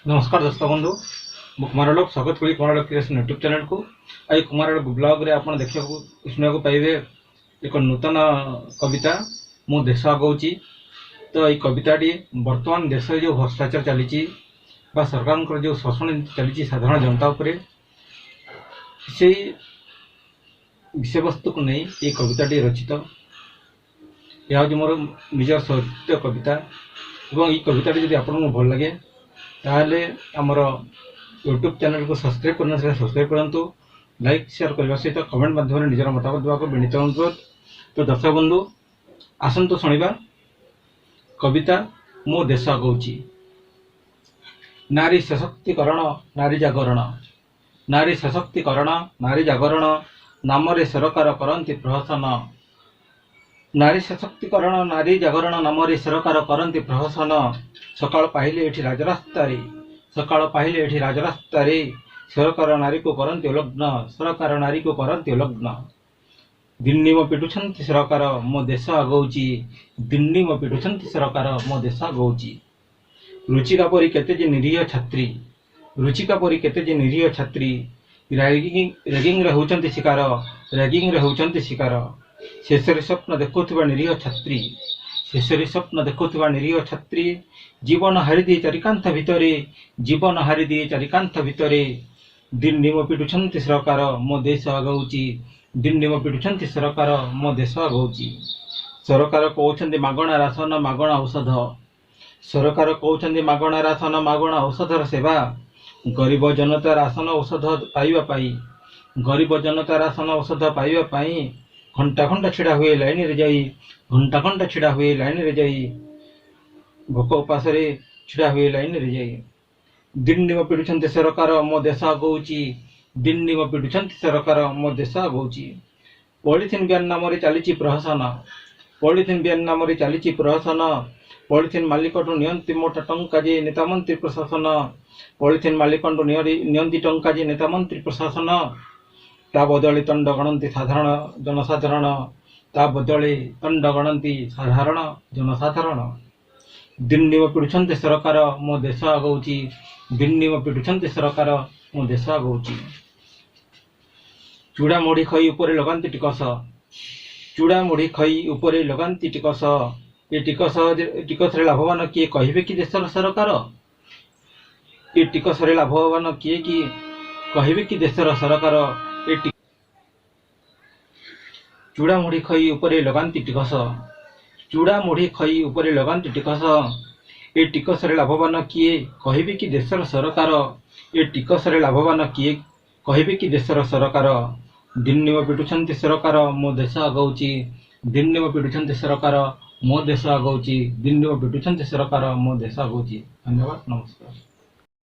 ନମସ୍କାର ଦର୍ଶକ ବନ୍ଧୁ, ମୁଁ କୁମାର ଆଲୋକ, ସ୍ୱାଗତ କରୁଛି କୁମାର ଆଲୋକ କ୍ରିଏସନ୍ ୟୁଟ୍ୟୁବ୍ ଚ୍ୟାନେଲକୁ। ଏଇ କୁମାର ଆଲୋକ ବ୍ଲଗ୍ରେ ଆପଣ ଦେଖିବାକୁ ଶୁଣିବାକୁ ପାଇବେ ଏକ ନୂତନ କବିତା, "ମୋ ଦେଶ ଆଗଉଛି"। ତ ଏଇ କବିତାଟି ବର୍ତ୍ତମାନ ଦେଶରେ ଯେଉଁ ଭ୍ରଷ୍ଟାଚାର ଚାଲିଛି ବା ସରକାରଙ୍କର ଯେଉଁ ଶୋଷଣ ନୀତି ଚାଲିଛି ସାଧାରଣ ଜନତା ଉପରେ, ସେଇ ବିଷୟବସ୍ତୁକୁ ନେଇ ଏଇ କବିତାଟି ରଚିତ। ଏହା ହେଉଛି ମୋର ନିଜର ସତ୍ୟ କବିତା ଏବଂ ଏଇ କବିତାଟି ଯଦି ଆପଣଙ୍କୁ ଭଲ ଲାଗେ, ତାହେଲେ ଆମର ୟୁଟ୍ୟୁବ୍ ଚ୍ୟାନେଲକୁ ସବସ୍କ୍ରାଇବ୍ କରିନଥିଲେ ସବସ୍କ୍ରାଇବ୍ କରନ୍ତୁ। ଲାଇକ୍, ସେୟାର କରିବା ସହିତ କମେଣ୍ଟ ମାଧ୍ୟମରେ ନିଜର ମତାମତ ଦେବାକୁ ବିନୀତ ଅନୁରୋଧ। ତ ଦର୍ଶକ ବନ୍ଧୁ, ଆସନ୍ତୁ ଶୁଣିବା କବିତା "ମୋ ଦେଶ ଆଗଉଛି"। ନାରୀ ସଶକ୍ତିକରଣ, ନାରୀ ଜାଗରଣ, ନାରୀ ସଶକ୍ତିକରଣ, ନାରୀ ଜାଗରଣ ନାମରେ ସରକାର କରନ୍ତି ପ୍ରହସନ। ନାରୀ ସଶକ୍ତିକରଣ, ନାରୀ ଜାଗରଣ ନାମରେ ସରକାର କରନ୍ତି ପ୍ରହସନ। ସକାଳ ପାହିଲେ ଏଠି ରାଜରାସ୍ତାରେ, ସକାଳ ପାହିଲେ ଏଠି ରାଜରାସ୍ତାରେ ସରକାର ନାରୀକୁ କରନ୍ତି ଉଲଗ୍ନ, ସରକାର ନାରୀକୁ କରନ୍ତି ଉଲଗ୍ନ। ଦିଣ୍ଡିମ ପିଟୁଛନ୍ତି ସରକାର, ମୋ ଦେଶ ଆଗଉଛି। ଦିଣ୍ଡିମ ପିଟୁଛନ୍ତି ସରକାର, ମୋ ଦେଶ ଆଗଉଛି। ରୁଚିକା ପରି କେତେ ଯେ ନିରୀହ ଛାତ୍ରୀ, ରୁଚିକା ପରି କେତେ ଯେ ନିରୀହ ଛାତ୍ରୀ ରାଗିଂରେ ହେଉଛନ୍ତି ଶିକାର, ରାଗିଂରେ ହେଉଛନ୍ତି ଶିକାର। ଶେଷରେ ସ୍ୱପ୍ନ ଦେଖୁଥିବା ନିରୀହ ଛାତ୍ରୀ, ଶେଷରେ ସ୍ୱପ୍ନ ଦେଖୁଥିବା ନିରୀହ ଛାତ୍ରୀ ଜୀବନ ହାରିଦିଏ ଚାରିକାନ୍ଥ ଭିତରେ, ଜୀବନ ହାରିଦିଏ ଚାରିକାନ୍ଥ ଭିତରେ। ଦିଣ୍ଡିମ ପିଟୁଛନ୍ତି ସରକାର, ମୋ ଦେଶ ଆଗଉଛି। ଦିଣ୍ଡିମ ପିଟୁଛନ୍ତି ସରକାର, ମୋ ଦେଶ ଆଗଉଛି। ସରକାର କହୁଛନ୍ତି ମାଗଣା ରାସନ, ମାଗଣା ଔଷଧ। ସରକାର କହୁଛନ୍ତି ମାଗଣା ରାସନ, ମାଗଣା ଔଷଧର ସେବା। ଗରିବ ଜନତା ରାସନ ଔଷଧ ପାଇବା ପାଇଁ, ଗରିବ ଜନତା ରାସନ ଔଷଧ ପାଇବା ପାଇଁ ଘଣ୍ଟା ଘଣ୍ଟା ଛିଡ଼ା ହୁଏ ଲାଇନରେ ଯାଇ, ଘଣ୍ଟା ଘଣ୍ଟା ଛିଡ଼ା ହୁଏ ଲାଇନରେ ଯାଇ, ଭୋକ ଉପାସରେ ଛିଡ଼ା ହୁଏ ଲାଇନରେ ଯାଇ। ଦିଣ୍ଡିମ ପିଟୁଛନ୍ତି ସରକାର, ମୋ ଦେଶ ଆଗଉଛି। ଦିଣ୍ଡିମ ପିଟୁଛନ୍ତି ସରକାର, ମୋ ଦେଶ ଆଗଉଛି। ପଲିଥିନ୍ ବ୍ୟାନ୍ ନାମରେ ଚାଲିଛି ପ୍ରହସନ। ପଲିଥିନ୍ ବ୍ୟାନ୍ ନାମରେ ଚାଲିଛି ପ୍ରହସନ। ପଲିଥିନ୍ ମାଲିକଠୁ ନିଅନ୍ତି ମୋଟା ଟଙ୍କା ଯେ ନେତା, ମନ୍ତ୍ରୀ, ପ୍ରଶାସନ। ପଲିଥିନ୍ ମାଲିକଠୁ ନିଅନ୍ତି ଟଙ୍କା ଯେ ନେତା, ମନ୍ତ୍ରୀ, ପ୍ରଶାସନ। ତା ବଦଳେ ତଣ୍ଡ ଗଣନ୍ତି ସାଧାରଣ ଜନସାଧାରଣ। ତା ବଦଳେ ତଣ୍ଡ ଗଣନ୍ତି ସାଧାରଣ ଜନସାଧାରଣ। ଦିଣ୍ଡିମ ପିଟୁଛନ୍ତି ସରକାର, ମୋ ଦେଶ ଆଗଉଛି। ଦିଣ୍ଡିମ ପିଟୁଛନ୍ତି ସରକାର, ମୋ ଦେଶ ଆଗଉଛି। ଚୁଡ଼ା, ମୁଢ଼ି, ଖଇ ଉପରେ ଲଗାନ୍ତି ଟିକସ। ଚୁଡ଼ା, ମୁଢ଼ି, ଖଇ ଉପରେ ଲଗାନ୍ତି ଟିକସ। ଏ ଟିକସରେ ଲାଭବାନ କିଏ, କହିବେ କି ଦେଶର ସରକାର? ଏ ଟିକସରେ ଲାଭବାନ କିଏ କି, କହିବେ କି ଦେଶର ସରକାର? ଏ ଚୁଡ଼ା, ମୁଢ଼ି, ଖଇ ଉପରେ ଲଗାନ୍ତି ଟିକସ। ଚୁଡ଼ା, ମୁଢ଼ି, ଖଇ ଉପରେ ଲଗାନ୍ତି ଟିକସ। ଏ ଟିକସରେ ଲାଭବାନ କିଏ, କହିବେ କି ଦେଶର ସରକାର? ଏ ଟିକସରେ ଲାଭବାନ କିଏ, କହିବେ କି ଦେଶର ସରକାର? ଦିଣ୍ଡିମ ପିଟୁଛନ୍ତି ସରକାର, ମୋ ଦେଶ ଆଗଉଛି। ଦିଣ୍ଡିମ ପିଟୁଛନ୍ତି ସରକାର, ମୋ ଦେଶ ଆଗଉଛି। ଦିଣ୍ଡିମ ପିଟୁଛନ୍ତି ସରକାର, ମୋ ଦେଶ ଆଗଉଛି। ଧନ୍ୟବାଦ, ନମସ୍କାର।